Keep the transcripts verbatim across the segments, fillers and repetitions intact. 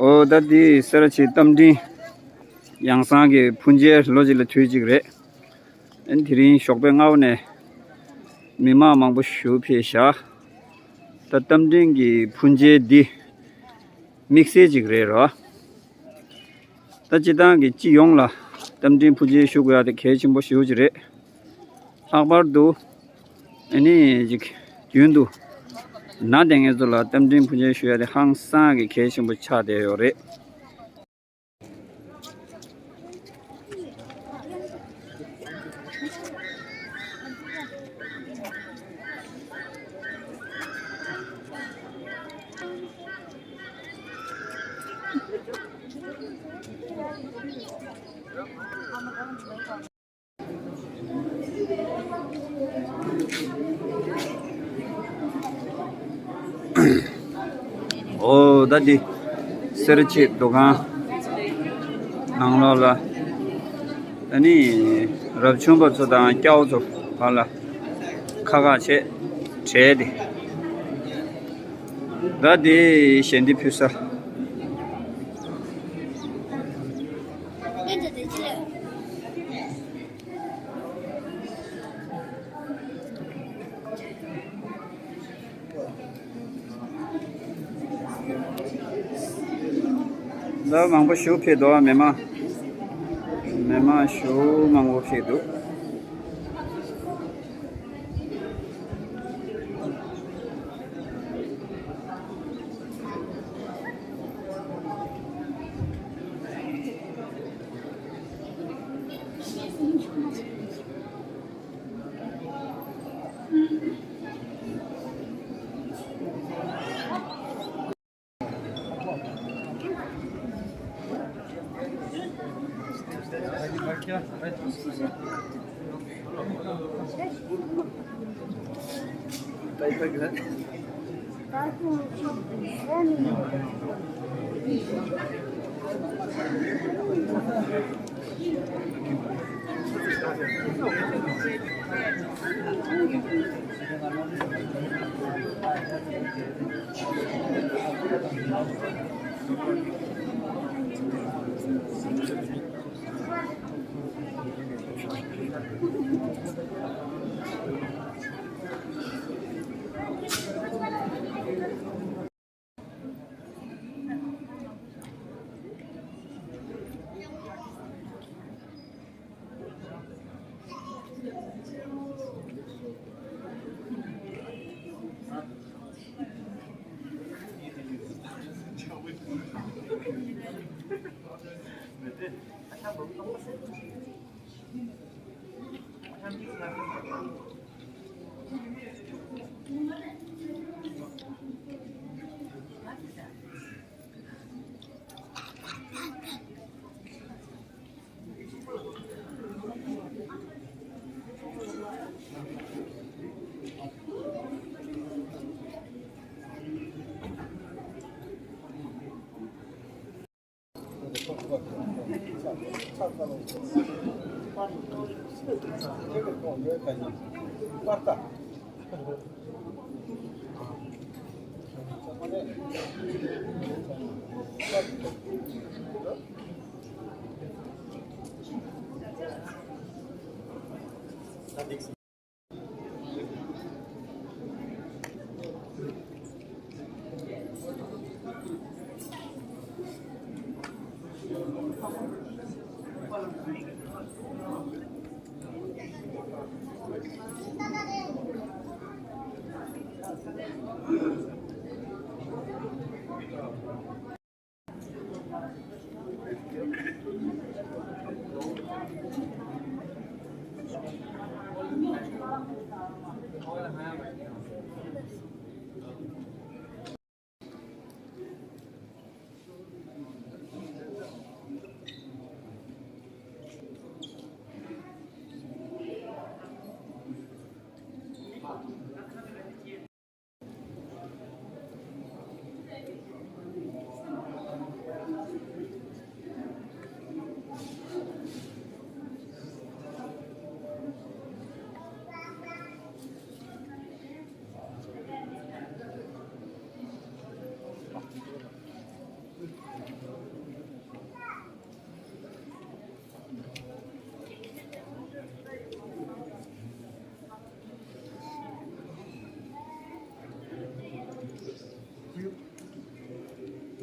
ཨོ་ད་འདི་སེ་ར་བྱེས་རྟ་མགྲིན་ཡང་གསང་གི་ཕུ་མཇལ་ལོ་གཅིག་ལ་དུས་གཅིག་རེད། ཨ་ནི་དེ་རིང་ཞོགས་པའི་སྔ་པོ་ནས་མི་མང་མང་པོ་ཞིག་ཕེབས་ཤག་ད་རྟ་མགྲིན་གྱི་ཕུ་མཇལ་འདི་དམིགས་བསལ་ཅིག་རེད་རོ། ད་སྤྱི་བཏང་གི་སྤྱི་ཡོངས་ལ་རྟ་མགྲིན་ཕུ་མཇལ་ཞུ་དགོས་ཡ་དེ་གལ་ཆེན་པོ་ཞེ་པོ་ཅིག་རེད། ལྷག་པར་དུ་ཨ་ནི་ཅིག་རྒྱུན་དུ་ན་བསྡད་མཁན་ཚོ་ལ་རྟ་མགྲིན་ཕུ་མཇལ་ཞུ་ཡ་དེ་ཧང་སང་གི་གལ་ཆེན་པོ་ཆགས་བསྡད་ཡོད་རེད། ཨོ་ད་འདི་སེ་ར་བྱེས་འདུ་ཁང་ནང་ལོགས་ལ་ཨ་ནི་རབ་བྱུང་པ་ཚོ་དང་སྐྱ་བོ་ཚོ་བར་ལ་ཁ་ཁ་བྱས་གྲས་དེ། ད་འདི་ཞལ་འདེབས་ཕུལ་ས། ད་མང་པོ་ཞིག་ཕེབས་འདུག་མི་མང་། མི་མང་ཞེ་པོ་མང་པོ་ཕེབས་འདུག་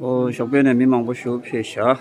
ཨོ། ཞོགས་པ་ནས་མི་མང་པོ་ཞིག་ཕེབས་ཤག་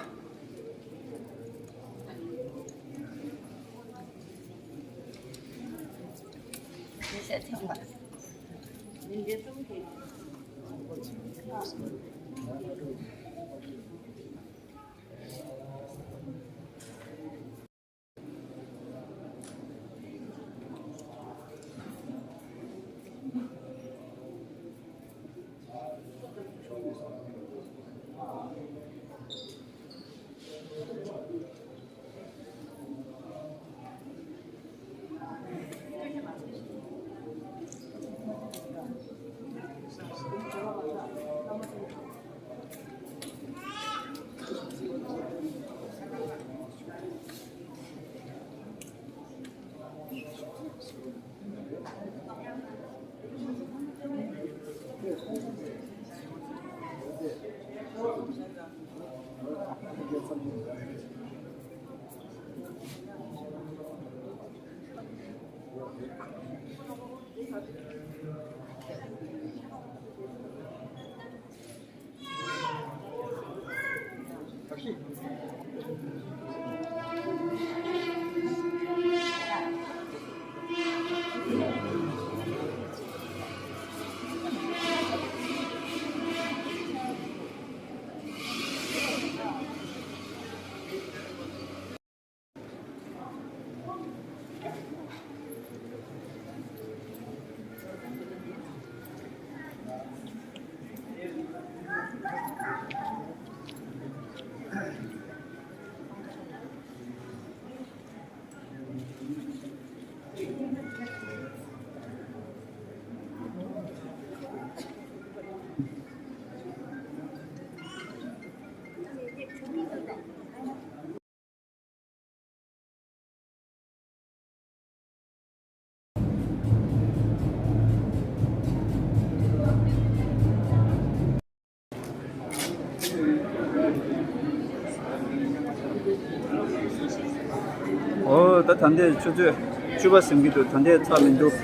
ཨོ། ད་ད་ལྟའི་ཆུ་ཚོད་བཅུ་པ་ཟིན་གྱི་འདུག་ད་ལྟའི་ཚར་མི་འདུག་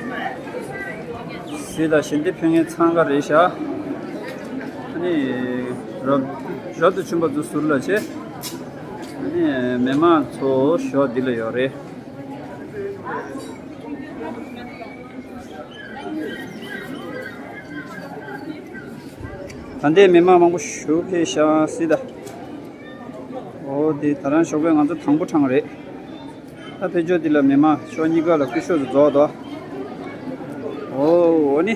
ཟེར་ད་ཞལ་འདེབས་ཕུལ་མཁན་འཚང་ཁ་རེད་ཤག་ཨ་ནི་རབ་རབ་ཏུ་བྱུང་བ་ཚོ་ཟུར་ལ་བྱས། ཨ་ནི་མི་མང་ཚོ་ཞོགས་འདི་ལ་ཡོད་རེད། ད་ལྟའི་མི་མང་མང་པོ་ཞིག་ཕེབས་ཤག་ཟེར་ད། ཨོ། དེ་ད་རང་ཞོགས་པའི་ང་ཚོ་དང་པོ་འཕྲང་རེད། ད་ཕེབས་ཆོག་འདི་ལ་མི་མང་ཕྱོགས་གཉིས་ཀ་ལ་སྐུ་ཞབས་སུ་རྫོགས་དོ། ཨོ། འོ་ནི།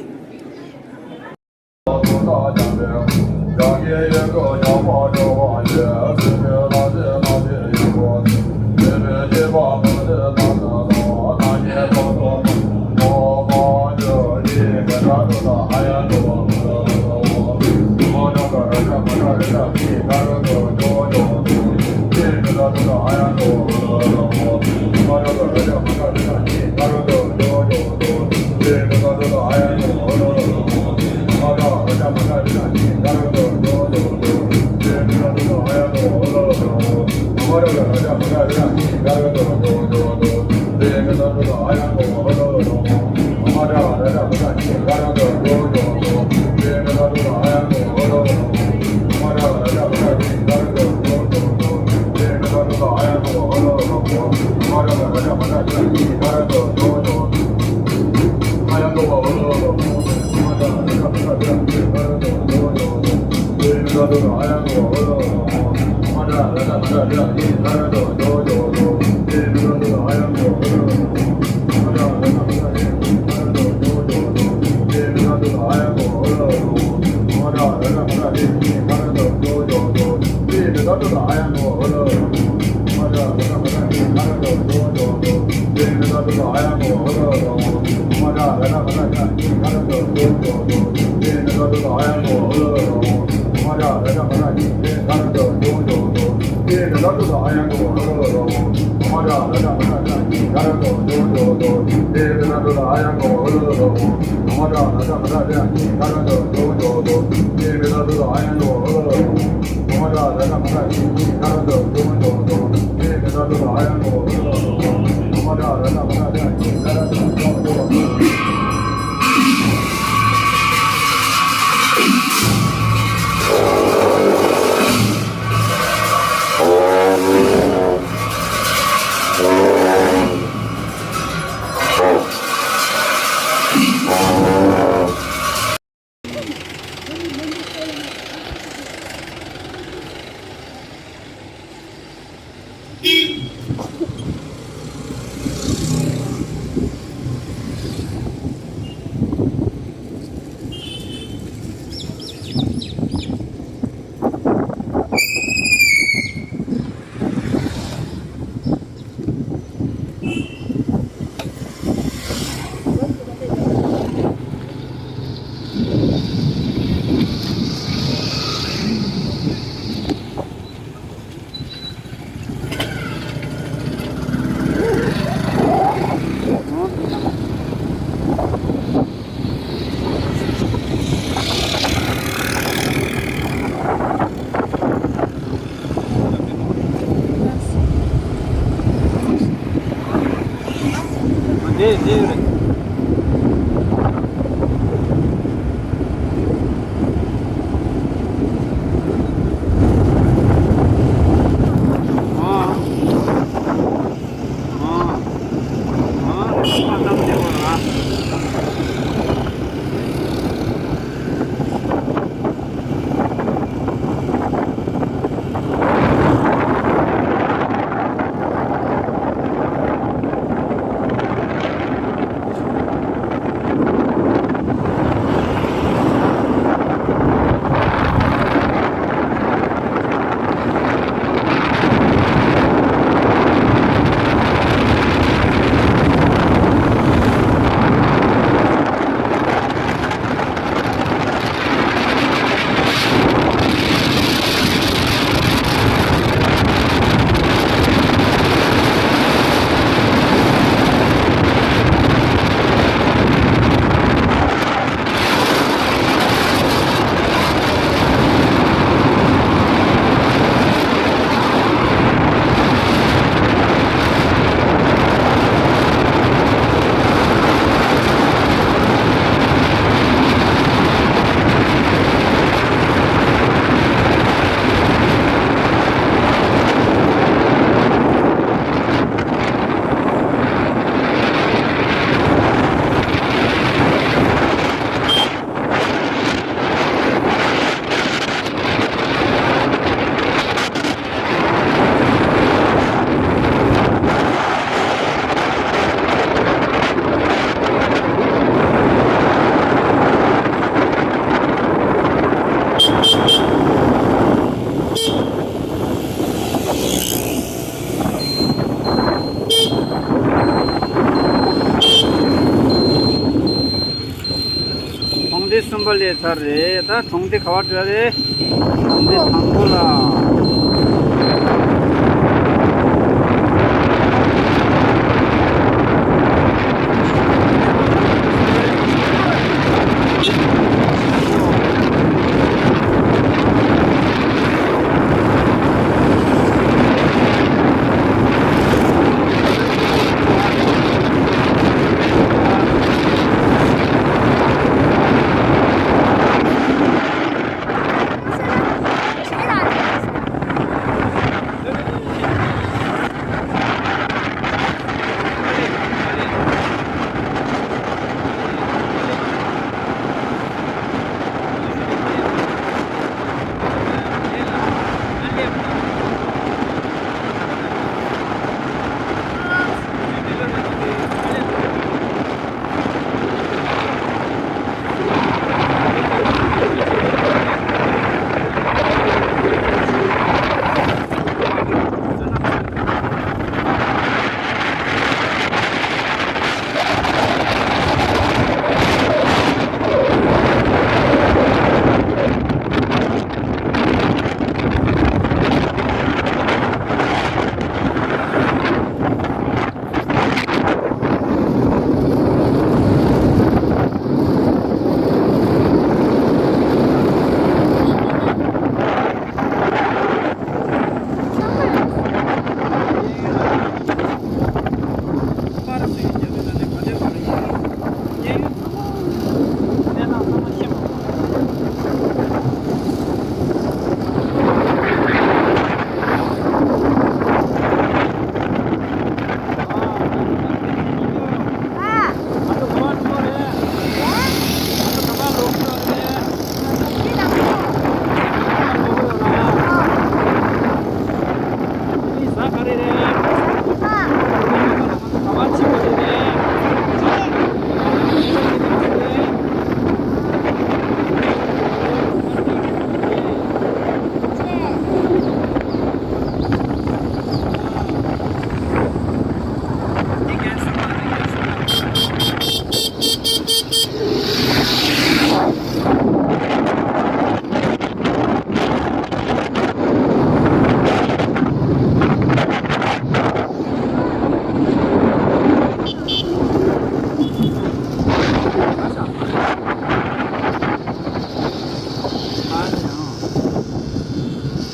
དེ་ཡོད་རེད། ཨ། ཨ། ཨ། ཨ། ཨ། གྲོང་སྡེ་གསུམ་པ་སླེབས་ཚར་རེད། ད་གྲོང་སྡེ་ག་པར་འགྲོ་རེད། གྲོང་སྡེ་དང་པོ་ལ། ཨ་ནི་ཡང་།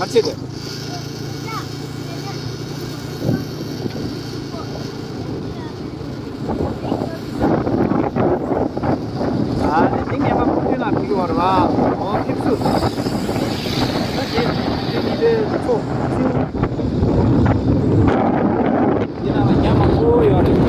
ཨ་ཙི་དེ། ཚོ། འདི་ནང་ལ་ཉ་མང་པོ་ཡོད་རེད།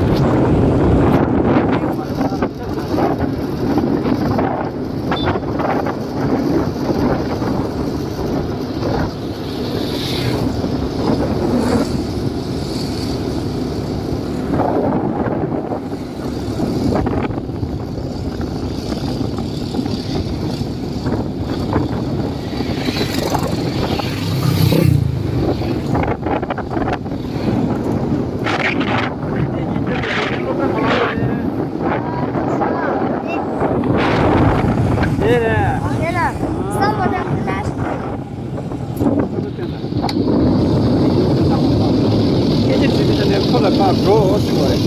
དེ་རེད། དེ་ལ་ས་མོ་དང་ཁ་ལག་ཞིག་ཁྱེད་ཀྱི་ཁྲིད་ཀྱི་ནས་ཁོ་ལ་ཁ་འགྲོ་ཟེར་བ་རེད།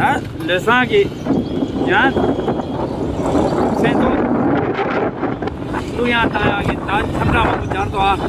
ད་ལོ་སང་གི་ཡང་སེམས་ཚོགས་གླུ་དབྱངས་བཏང་ཡག་གི་ད་འཆམ་གྲགས་མང་པོ་སྦྱར་འདུག་ཨ།